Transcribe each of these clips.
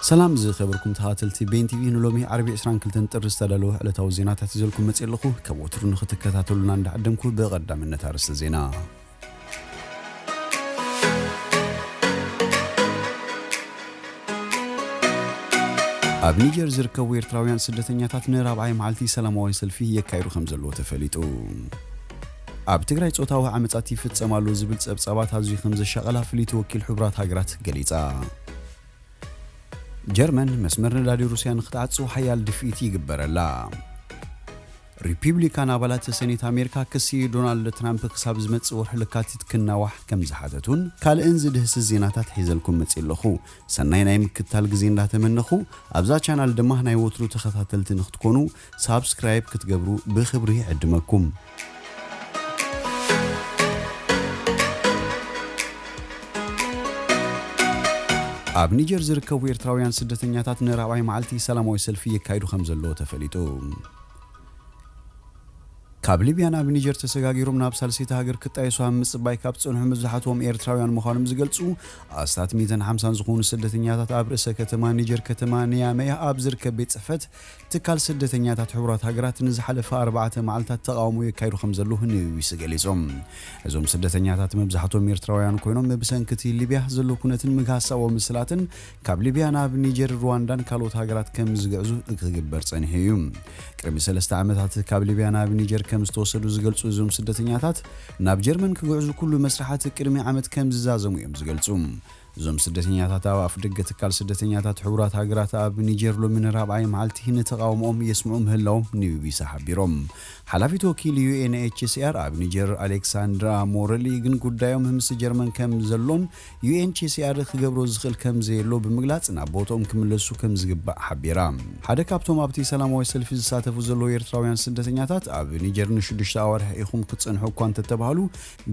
ሰላም ዝኸበርኩም ተኸታተልቲ ቤን ቲቪ፣ ንሎሚ ዓርቢ ዕስራን ክልተን ጥሪ ዝተዳለወ ዕለታዊ ዜናታት ይዘልኩም መጽእ ኣለኹ። ካብ ወትሩ ንኽትከታተሉና እንዳዓደምኩ፣ ብቐዳምነት ኣርእስተ ዜና። ኣብ ኒጀር ዝርከቡ ኤርትራውያን ስደተኛታት ንራብዓይ መዓልቲ ሰላማዊ ሰልፊ የካይዱ ከም ዘለዉ ተፈሊጡ። ኣብ ትግራይ ጾታዊ ዓመጻት ይፍጸም ኣሎ ዝብል ጸብጻባት ኣዝዩ ከም ዘሻቐላ ፍልይቲ ወኪል ሕቡራት ሃገራት ገሊጻ። ጀርመን መስመር ነዳዲ ሩስያ ንኽትዓጽው ሓያል ድፍኢት ይግበረላ። ሪፒብሊካን ኣባላት ሰኔት ኣሜሪካ ክሲ ዶናልድ ትራምፕ ክሳብ ዝመጽእ ወርሒ ለካቲት ክናዋሕ ከም ዝሓተቱን ካልእን ዝድህስስ ዜናታት ሒዘልኩም መጽእ ኣለኹ። ሰናይ ናይ ምክትታል ግዜ እንዳተመነኹ፣ ኣብዛ ቻናል ድማ ናይ ወትሩ ተኸታተልቲ ንኽትኮኑ ሳብስክራይብ ክትገብሩ ብኽብሪ ይዕድመኩም። ኣብ ኒጀር ዝርከቡ ኤርትራውያን ስደተኛታት ንራብዓይ መዓልቲ ሰላማዊ ሰልፊ የካይዱ ከም ዘለዉ ተፈሊጡ። ካብ ሊብያ ናብ ኒጀር ተሰጋጊሮም ናብ ሳልሰይቲ ሃገር ክጣየሱ ኣብ ምጽባይ ካብ ጸንሑ መብዛሕትኦም ኤርትራውያን ምዃኖም ዝገልጹ ኣስታት ሚእትን ሓምሳን ዝኾኑ ስደተኛታት ኣብ ርእሰ ከተማ ኒጀር ከተማ ንያመይ ኣብ ዝርከብ ቤት ጽሕፈት ትካል ስደተኛታት ሕቡራት ሃገራት ንዝሓለፈ ኣርባዕተ መዓልታት ተቓውሞ የካይዱ ከም ዘለዉ ንቢቢሲ ገሊጾም። እዞም ስደተኛታት መብዛሕትኦም ኤርትራውያን ኮይኖም ብሰንኪ እቲ ሊብያ ዘሎ ኩነትን ምግሃስ ሰብኣዊ መሰላትን ካብ ሊብያ ናብ ኒጀር፣ ሩዋንዳን ካልኦት ሃገራት ከም ዝግዕዙ ክግበር ጸኒሑ እዩ። ቅድሚ ሰለስተ ዓመታት ካብ ሊብያ ናብ ኒጀር ከም ዝተወሰዱ ዝገልጹ እዞም ስደተኛታት፣ ናብ ጀርመን ክግዕዙ ኩሉ መስርሓት ቅድሚ ዓመት ከም ዝዛዘሙ እዮም ዝገልጹ። እዞም ስደተኛታት ኣብ ኣፍ ደገ ትካል ስደተኛታት ሕቡራት ሃገራት ኣብ ኒጀር ሎሚ ንራብዓይ መዓልቲ ንተቓውሞኦም የስምዑ ምህላዎም ንቢቢሲ ሓቢሮም። ሓላፊት ወኪል ዩ ኤን ኤች ሲ ኣር ኣብ ኒጀር ኣሌክሳንድራ ሞረሊ ግን ጉዳዮም ምስ ጀርመን ከም ዘሎን ዩ ኤን ኤች ሲ ኣር ክገብሮ ዝኽእል ከም ዘየሎ ብምግላጽ፣ ናብ ቦትኦም ክምለሱ ከም ዝግባእ ሓቢራ። ሓደ ካብቶም ኣብቲ ሰላማዊ ሰልፊ ዝሳተፉ ዘለዉ ኤርትራውያን ስደተኛታት፣ ኣብ ኒጀር ንሽዱሽተ ኣዋርሕ ኢኹም ክትጸንሑ እኳ እንተተባህሉ፣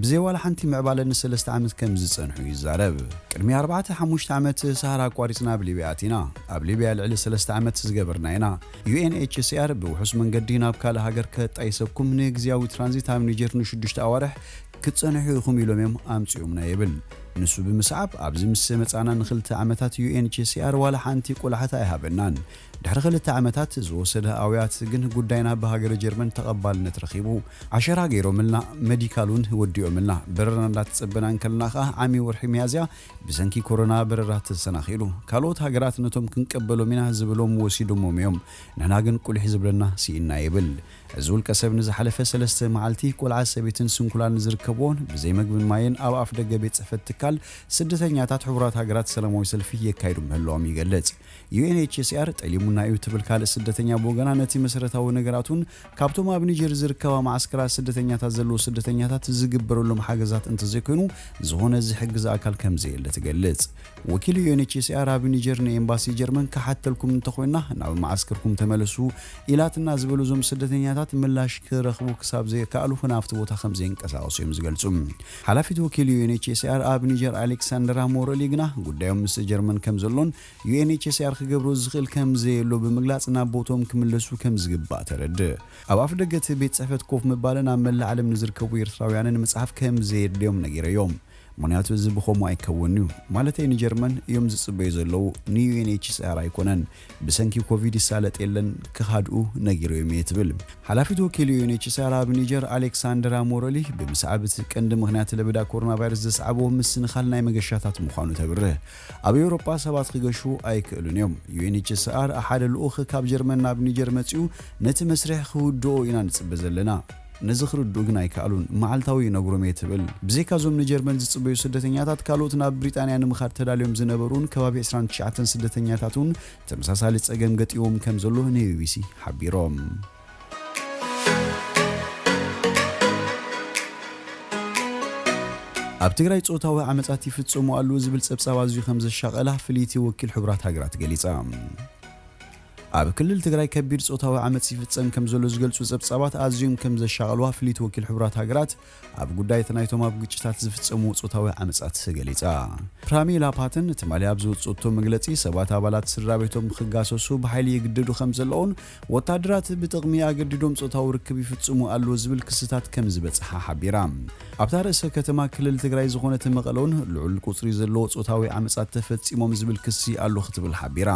ብዘይ ዋላ ሓንቲ ምዕባለ ንሰለስተ ዓመት ከም ዝጸንሑ ይዛረብ። ቅድሚ ኣርባዕተ ሓሙሽተ ዓመት ሰሃራ ኣቋሪጽና ኣብ ሊብያ ኣቲና። ኣብ ሊብያ ልዕሊ ሰለስተ ዓመት ዝገበርና ኢና። ዩ ኤን ኤች ሲ ኣር ብውሑስ መንገዲ ናብ ካልእ ሃገር ከጣይሰኩም ንግዝያዊ ትራንዚት ኣብ ኒጀር ንሽዱሽተ ኣዋርሕ ክትጸንሑ ኢኹም ኢሎም እዮም ኣምጺኦምና ይብል። ንሱ ብምስዓብ፣ ኣብዚ ምስ መጻና ንኽልተ ዓመታት ዩ ኤን ኤች ሲ ኣር ዋላ ሓንቲ ቆላሕታ ኣይሃበናን። ድሕሪ ክልተ ዓመታት ዝወሰደ ኣውያት ግን ጉዳይና ብሃገረ ጀርመን ተቐባልነት ረኺቡ። ዓሸራ ገይሮምልና፣ መዲካል እውን ወዲኦምልና። በረራ እንዳተጸበና እንከለና ከኣ ዓሚ ወርሒ ሚያዝያ ብሰንኪ ኮሮና በረራ ተሰናኺሉ። ካልኦት ሃገራት ነቶም ክንቀበሎም ኢና ዝብሎም ወሲዶሞም እዮም። ንሕና ግን ቁሊሕ ዝብለና ስኢንና ይብል። እዚ ውልቀ ሰብ ንዝሓለፈ ሰለስተ መዓልቲ ቆልዓ ሰበይትን ስንኩላን ዝርከብዎን ብዘይ መግብን ማይን ኣብ ኣፍ ደገ ቤት ጽሕፈት ትካል ስደተኛታት ሕቡራት ሃገራት ሰላማዊ ሰልፊ የካይዱ ምህላዎም ይገልጽ። ዩ ኤን ኤች ሲ ኣር ጠሊሙና እዩ ትብል ካልእ ስደተኛ ብወገና ነቲ መሰረታዊ ነገራቱን ካብቶም ኣብ ኒጀር ዝርከባ መዓስከራት ስደተኛታት ዘለዉ ስደተኛታት ዝግበረሎም ሓገዛት እንተዘይኮይኑ ዝኾነ ዝሕግዝ ኣካል ከም ዘየለ ትገልጽ። ወኪል ዩ ኤን ኤች ሲ ኣር ኣብ ኒጀር ንኤምባሲ ጀርመን ክሓተልኩም እንተኾይና ናብ መዓስከርኩም ተመለሱ ኢላትና ዝበሉ እዞም ስደተኛታት ምላሽ ክረኽቡ ክሳብ ዘይከኣሉ ናብቲ ቦታ ከም ዘይንቀሳቐሱ እዮም ዝገልጹ። ሓላፊት ወኪል ዩ ኤን ኤች ሲ ኣር ኣብ ኒጀር ኣሌክሳንድራ ሞረሊ ግና ጉዳዮም ምስ ጀርመን ከም ዘሎን ዩ ኤን ኤች ሲ ኣር ክገብሮ ዝኽእል ከም ዘየሎ ብምግላጽ ናብ ቦቶም ክምለሱ ከም ዝግባእ ተረድእ። ኣብ ኣፍ ደገ እቲ ቤት ጽሕፈት ኮፍ ምባልን ኣብ መላእ ዓለም ንዝርከቡ ኤርትራውያንን ምጽሓፍ ከም ዘየድልዮም ነጊረዮም። ምኽንያቱ እዚ ብኸምኡ ኣይከውን እዩ። ማለተይ ንጀርመን እዮም ዝጽበዩ ዘለዉ፣ ን ዩ ኤን ኤች ሲ ኣር ኣይኮነን። ብሰንኪ ኮቪድ ይሳለጥ የለን፣ ክኻድኡ ነጊረዮም እየ ትብል። ሓላፊት ወኪል ዩ ኤን ኤች ሲ ኣር ኣብ ኒጀር ኣሌክሳንድራ ሞረሊ ብምስዓብ እቲ ቀንዲ ምኽንያት ለበዳ ኮሮና ቫይረስ ዘስዓቦ ምስንኻል ናይ መገሻታት ምዃኑ ተብርህ። ኣብ ኤውሮጳ ሰባት ክገሹ ኣይክእሉን እዮም። ዩ ኤን ኤች ሲ ኣር ሓደ ልኡኽ ካብ ጀርመን ናብ ኒጀር መጺኡ ነቲ መስርሕ ክውድኦ ኢና ንጽበ ዘለና። ነዚ ክርድኡ ግን ኣይከኣሉን። መዓልታዊ ይነግሮም እየ ትብል። ብዘይካ እዞም ንጀርመን ዝጽበዩ ስደተኛታት፣ ካልኦት ናብ ብሪጣንያ ንምኻድ ተዳልዮም ዝነበሩን ከባቢ ዕስራን ትሽዓተን ስደተኛታት እውን ተመሳሳሊ ጸገም ገጢዎም ከም ዘሎ ንቢቢሲ ሓቢሮም። ኣብ ትግራይ ጾታዊ ዓመጻት ይፍጸሙ ኣለዉ ዝብል ጸብጻብ ኣዝዩ ከም ዘሻቐላ ፍልይቲ ወኪል ሕቡራት ሃገራት ገሊጻ። ኣብ ክልል ትግራይ ከቢድ ጾታዊ ዓመጽ ይፍጸም ከም ዘሎ ዝገልጹ ጸብጻባት ኣዝዮም ከም ዘሻቐልዋ ፍልይቲ ወኪል ሕቡራት ሃገራት ኣብ ጉዳይ እቲ ናይቶም ኣብ ግጭታት ዝፍጸሙ ጾታዊ ዓመጻት ገሊጻ። ፕራሚላ ፓተን ትማሊ ኣብ ዝወጽእቶ መግለጺ ሰባት ኣባላት ስድራ ቤቶም ክጋሰሱ ብሓይሊ ይግደዱ ከም ዘለውን ወታደራት ብጥቕሚ ኣገዲዶም ጾታዊ ርክብ ይፍጽሙ ኣለዉ ዝብል ክስታት ከም ዝበጽሓ ሓቢራ። ኣብታ ርእሰ ከተማ ክልል ትግራይ ዝኾነት መቐለ እውን ልዑል ቁጽሪ ዘለዎ ጾታዊ ዓመጻት ተፈጺሞም ዝብል ክሲ ኣሎ ክትብል ሓቢራ።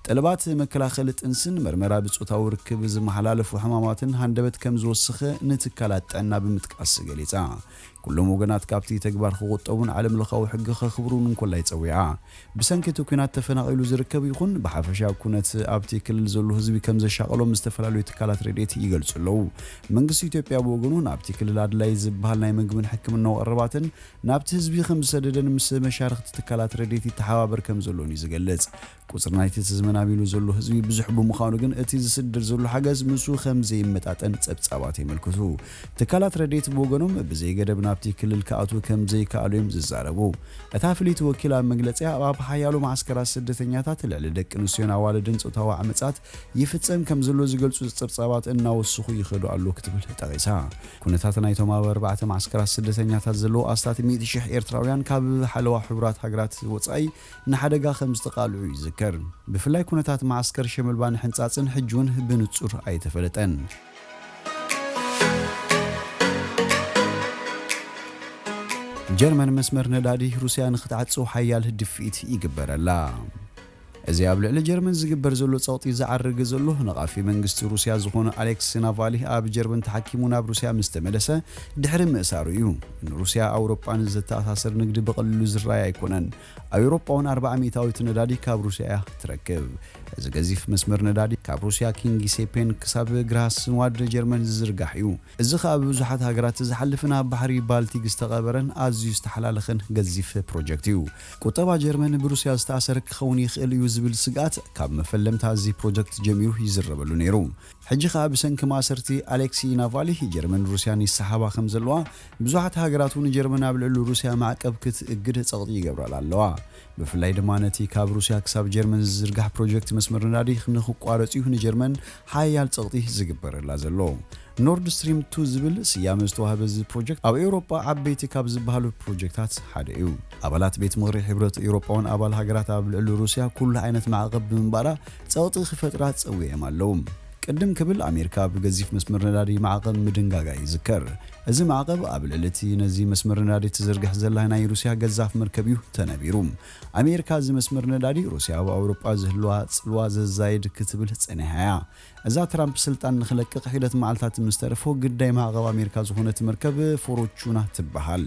ጠለባት መከላኸሊ ጥንስን መርመራ ብጾታዊ ርክብ ዝመሓላለፉ ሕማማትን ሃንደበት ከም ዝወሰኸ ንትካላት ጥዕና ብምጥቃስ ገሊጻ። ኩሎም ወገናት ካብቲ ተግባር ክቑጠቡን ዓለም ለኻዊ ሕጊ ከኽብሩን እንኮላይ ጸዊዓ። ብሰንኪ እቲ ኲናት ተፈናቒሉ ዝርከብ ይኹን ብሓፈሻ ኩነት ኣብቲ ክልል ዘሎ ህዝቢ ከም ዘሻቐሎም ዝተፈላለዩ ትካላት ረድኤት ይገልጹ ኣለዉ። መንግስቲ ኢትዮጵያ ብወገኑ ናብቲ ክልል ኣድላይ ዝበሃል ናይ ምግብን ሕክምናዊ ቀረባትን ናብቲ ህዝቢ ከም ዝሰደደን ምስ መሻርኽቲ ትካላት ረድኤት ይተሓባበር ከም ዘሎን እዩ ዝገልጽ። ቁጽሪ ናይቲ እቲ ዘመናቢሉ ዘሎ ህዝቢ ብዙሕ ብምዃኑ ግን እቲ ዝስደድ ዘሎ ሓገዝ ምስኡ ከም ዘይመጣጠን ጸብጻባት የመልክቱ። ትካላት ረድኤት ብወገኖም ብዘይ ገደብ ናብቲ ክልል ክኣትዉ ከም ዘይከኣሉ እዮም ዝዛረቡ። እታ ፍልይቲ ወኪል ኣብ መግለጺኣ ኣብ ሓያሎ ማዓስከራት ስደተኛታት ልዕሊ ደቂ ኣንስትዮን ኣዋልድን ጾታዊ ዓመጻት ይፍጸም ከም ዘሎ ዝገልጹ ጸብጻባት እናወስኹ ይኸዱ ኣሎ ክትብል ጠቒሳ። ኩነታት ናይቶም ኣብ ኣርባዕተ ማዓስከራት ስደተኛታት ዘለዉ ኣስታት ሚእቲ ሽሕ ኤርትራውያን ካብ ሓለዋ ሕቡራት ሃገራት ወጻኢ ንሓደጋ ከም ዝተቓልዑ ይዝከር። ብፍላይ ኩነታት ማዓስከር ሸመልባን ሕንጻጽን ሕጂ እውን ብንጹር ኣይተፈለጠን። ጀርመን መስመር ነዳዲ ሩስያ ንክትዓጽው ሓያል ድፍኢት ይግበረላ። እዚ ኣብ ልዕሊ ጀርመን ዝግበር ዘሎ ጸቕጢ ዝዓርግ ዘሎ ነቓፊ መንግስቲ ሩስያ ዝኾነ ኣሌክስ ናቫሊ ኣብ ጀርመን ተሓኪሙ ናብ ሩስያ ምስ ተመለሰ ድሕሪ ምእሳሩ እዩ። ንሩስያ ኣውሮጳን ዘተኣሳስር ንግዲ ብቐሊሉ ዝረኣይ ኣይኮነን። ኣውሮጳ እውን ኣርባዓ ሚእታዊት ነዳዲ ካብ ሩስያ እያ ትረክብ። እዚ ገዚፍ መስመር ነዳዲ ካብ ሩስያ ኪንጊሴፔን ክሳብ ግራስንዋድ ጀርመን ዝዝርጋሕ እዩ። እዚ ኸኣ ብብዙሓት ሃገራት ዝሓልፍን ኣብ ባሕሪ ባልቲክ ዝተቐበረን ኣዝዩ ዝተሓላለኸን ገዚፍ ፕሮጀክት እዩ። ቁጠባ ጀርመን ብሩስያ ዝተኣሰረ ክኸውን ይኽእል እዩ ዝብል ስግኣት ካብ መፈለምታ እዚ ፕሮጀክት ጀሚሩ ይዝረበሉ ነይሩ። ሕጂ ኸኣ ብሰንኪ ማእሰርቲ ኣሌክሲ ናቫሊ ጀርመን ሩስያን ይሰሓባ ከም ዘለዋ ብዙሓት ሃገራት እውን ጀርመን ኣብ ልዕሊ ሩስያ ማዕቀብ ክትእግድ ጸቕጢ ይገብራላ ኣለዋ። ብፍላይ ድማ ነቲ ካብ ሩስያ ክሳብ ጀርመን ዝዝርጋሕ ፕሮጀክት መስመር ነዳዲ ንኽቋረጽ እዩ ንጀርመን ሓያል ጸቕጢ ዝግበረላ ዘሎ። ኖርድ ስትሪም ቱ ዝብል ስያመ ዝተዋህበ እዚ ፕሮጀክት ኣብ ኤውሮጳ ዓበይቲ ካብ ዝበሃሉ ፕሮጀክታት ሓደ እዩ። ኣባላት ቤት ምኽሪ ሕብረት ኤውሮጳውን ኣባል ሃገራት ኣብ ልዕሊ ሩስያ ኩሉ ዓይነት ማዕቐብ ብምንባራ ጸቕጢ ክፈጥራ ጸዊዖም ኣለዉ። ቅድም ክብል ኣሜሪካ ብገዚፍ መስመር ነዳዲ ማዕቐብ ምድንጋጋ ይዝከር። እዚ ማዕቐብ ኣብ ልዕሊ እቲ ነዚ መስመር ነዳዲ ትዝርግሕ ዘላ ናይ ሩስያ ገዛፍ መርከብ እዩ ተነቢሩ። ኣሜሪካ እዚ መስመር ነዳዲ ሩስያ ኣብ ኣውሮጳ ዝህልዋ ጽልዋ ዘዛይድ ክትብል ጸኒሓ እያ። እዛ ትራምፕ ስልጣን ንኽለቅቕ ሒደት መዓልታት ምስ ተረፎ ግዳይ ማዕቐብ ኣሜሪካ ዝኾነት መርከብ ፎርቹና ትበሃል።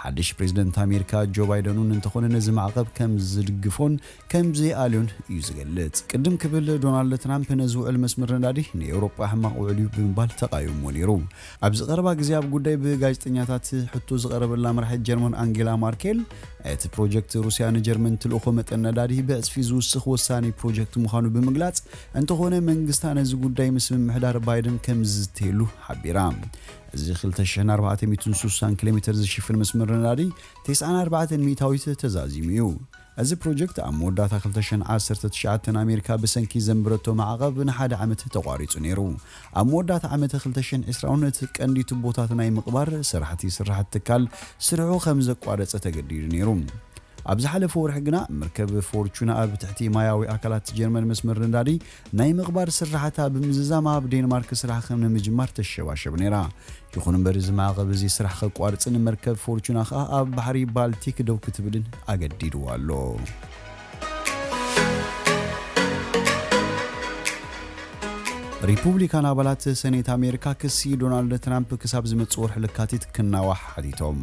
ሓድሽ ፕሬዝደንት ኣሜሪካ ጆ ባይደን እውን እንተኾነ ነዚ ማዕቐብ ከም ዝድግፎን ከም ዘይኣልዮን እዩ ዝገልጽ። ቅድም ክብል ዶናልድ ትራምፕ ነዚ ውዕል መስመር ነዳዲ ንኤውሮጳ ሕማቕ ውዕል እዩ ብምባል ተቓዊምዎ ነይሩ። ኣብዚ ቀረባ ግዜ ኣብ ጉዳይ ብጋዜጠኛታት ሕቶ ዝቐረበላ መራሒት ጀርመን ኣንጌላ ማርኬል እቲ ፕሮጀክት ሩስያ ንጀርመን ትልእኾ መጠን ነዳዲ ብዕጽፊ ዝውስኽ ወሳኒ ፕሮጀክት ምዃኑ ብምግላጽ እንተኾነ መንግስታ ነዚ ጉዳይ ምስ ምምሕዳር ባይደን ከም ዝዝተየሉ ሓቢራ። እዚ ክልተ ሽሕን ኣርባዕተ ሚእትን ስሳን ኪሎ ሜትር ዝሽፍን መስመር ነዳዲ ተስዓን ኣርባዕተን ሚእታዊት ተዛዚሙ እዩ። እዚ ፕሮጀክት ኣብ መወዳእታ ክልተ ሽሕን ዓሰርተ ትሽዓተን ኣሜሪካ ብሰንኪ ዘንበረቶ ማዕቐብ ንሓደ ዓመት ተቋሪጹ ነይሩ። ኣብ መወዳእታ ዓመተ ክልተ ሽሕን ዕስራን እቲ ቀንዲ ቱቦታት ናይ ምቕባር ስራሕቲ ስራሕቲ ትካል ስርሑ ከም ዘቋረጸ ተገዲዱ ነይሩ። ኣብ ዝሓለፈ ወርሒ ግና መርከብ ፎርቹና ኣብ ትሕቲ ማያዊ ኣካላት ጀርመን መስመር ነዳዲ ናይ ምቕባር ስራሕታ ብምዝዛም ኣብ ዴንማርክ ስራሕ ከም ንምጅማር ተሸባሸብ ነይራ። ይኹን እምበር እዚ ማዕቐብ እዚ ስራሕ ከቋርጽን መርከብ ፎርቹና ኸኣ ኣብ ባሕሪ ባልቲክ ደው ክትብልን ኣገዲድዋ ኣሎ። ሪፑብሊካን ኣባላት ሰኔት ኣሜሪካ ክሲ ዶናልድ ትራምፕ ክሳብ ዝመጽእ ወርሒ ለካቲት ክናዋሕ ሓቲቶም።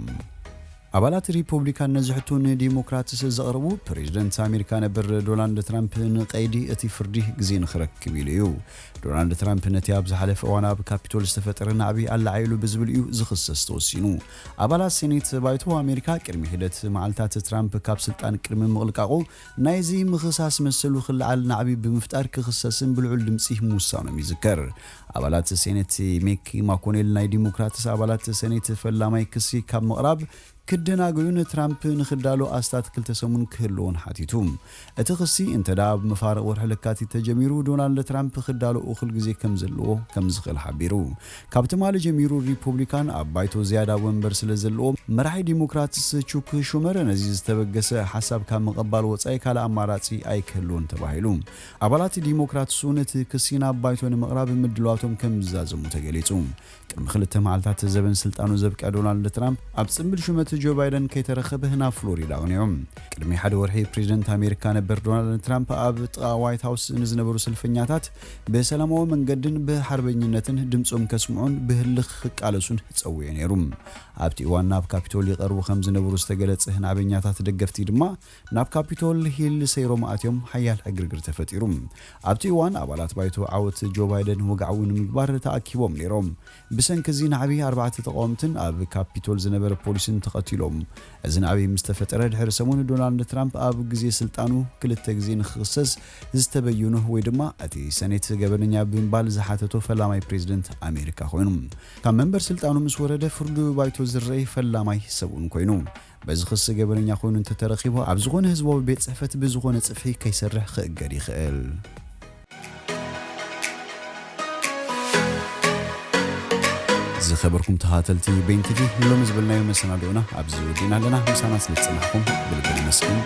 ኣባላት ሪፑብሊካን ነዚ ሕቶ ንዲሞክራትስ ዘቕርቡ ፕሬዚደንት ኣሜሪካ ነበር ዶናልድ ትራምፕ ንቀይዲ እቲ ፍርዲ ግዜ ንኽረክብ ኢሉ እዩ። ዶናልድ ትራምፕ ነቲ ኣብ ዝሓለፈ እዋን ኣብ ካፒቶል ዝተፈጠረ ናዕቢ ኣላዓይሉ ብዝብል እዩ ዝኽሰስ ተወሲኑ። ኣባላት ሴኔት ባይቶ ኣሜሪካ ቅድሚ ሒደት መዓልታት ትራምፕ ካብ ስልጣን ቅድሚ ምቕልቃቑ ናይዚ ምኽሳስ መሰሉ ክለዓል ናዕቢ ብምፍጣር ክኽሰስን ብልዑል ድምፂ ምውሳኖም ይዝከር። ኣባላት ሴኔት ሚክ ማኮኔል ናይ ዲሞክራትስ ኣባላት ሴኔት ፈላማይ ክሲ ካብ ምቕራብ ክደናገዩን ትራምፕ ንኽዳሎ ኣስታት ክልተ ሰሙን ክህልዎን ሓቲቱ። እቲ ክሲ እንተ ደኣ ኣብ መፋርቕ ወርሒ ለካቲት ተጀሚሩ፣ ዶናልድ ትራምፕ ክዳሎ እኹል ግዜ ከም ዘለዎ ከም ዝኽእል ሓቢሩ። ካብ ትማሊ ጀሚሩ ሪፑብሊካን ኣብ ባይቶ ዝያዳ ወንበር ስለ ዘለዎ፣ መራሒ ዲሞክራትስ ቹክ ሹመር ነዚ ዝተበገሰ ሓሳብ ካብ ምቕባል ወጻኢ ካልእ ኣማራጺ ኣይክህልዎን ተባሂሉ። ኣባላት ዲሞክራትስ እውን እቲ ክሲ ናብ ባይቶ ንምቕራብ ምድላዋቶም ከም ዝዛዘሙ ተገሊጹ። ቅድሚ ክልተ መዓልታት ዘበን ስልጣኑ ዘብቅዐ ዶናልድ ትራምፕ ኣብ ጽምብል ሹመት ጆ ባይደን ከይተረኸበ ናብ ፍሎሪዳ ኣቕኒዑ። ቅድሚ ሓደ ወርሒ ፕሬዚደንት ኣሜሪካ ነበር ዶናልድ ትራምፕ ኣብ ጥቓ ዋይት ሃውስ ንዝነበሩ ሰልፈኛታት ብሰላማዊ መንገድን ብሓርበኝነትን ድምጾም ከስምዑን ብህልኽ ክቃለሱን ጸዊዑ ነይሩ። ኣብቲ እዋን ናብ ካፒቶል ይቐርቡ ከም ዝነበሩ ዝተገለጸ ናዕበኛታት ደገፍቲ ድማ ናብ ካፒቶል ሂል ሰይሮም ኣትዮም ሓያል ዕግርግር ተፈጢሩ። ኣብቲ እዋን ኣባላት ባይቶ ዓወት ጆ ባይደን ወግዓዊ ንምግባር ተኣኪቦም ነይሮም። ብሰንኪ እዚ ናዕቢ ኣርባዕተ ተቃወምትን ኣብ ካፒቶል ዝነበረ ፖሊስን ተቐቲሎም። እዚ ናዕቢ ምስ ተፈጠረ ድሕሪ ሰሙን ዶናልድ ትራምፕ ኣብ ግዜ ስልጣኑ ክልተ ግዜ ንክኽሰስ ዝተበየኑ ወይ ድማ እቲ ሰኔት ገበነኛ ብምባል ዝሓተቶ ፈላማይ ፕሬዚደንት ኣሜሪካ ኮይኑ። ካብ መንበር ስልጣኑ ምስ ወረደ ፍርዱ ባይቶ ዝረይ ፈላማይ ሰብኡን ኮይኑ። በዚ ክሲ ገበነኛ ኮይኑ እንተተረኺቡ ኣብ ዝኾነ ህዝባዊ ቤት ጽሕፈት ብዝኾነ ጽፍሒ ከይሰርሕ ክእገድ ይኽእል። ዝኸበርኩም ተኸታተልቲ ቤን ቲቪ፣ ንሎሚ ዝበልናዮ መሰናድኦና ኣብዚ ወዲእና ኣለና። ምሳና ስለ ዝጸናሕኩም ብልቢ ነመስግን።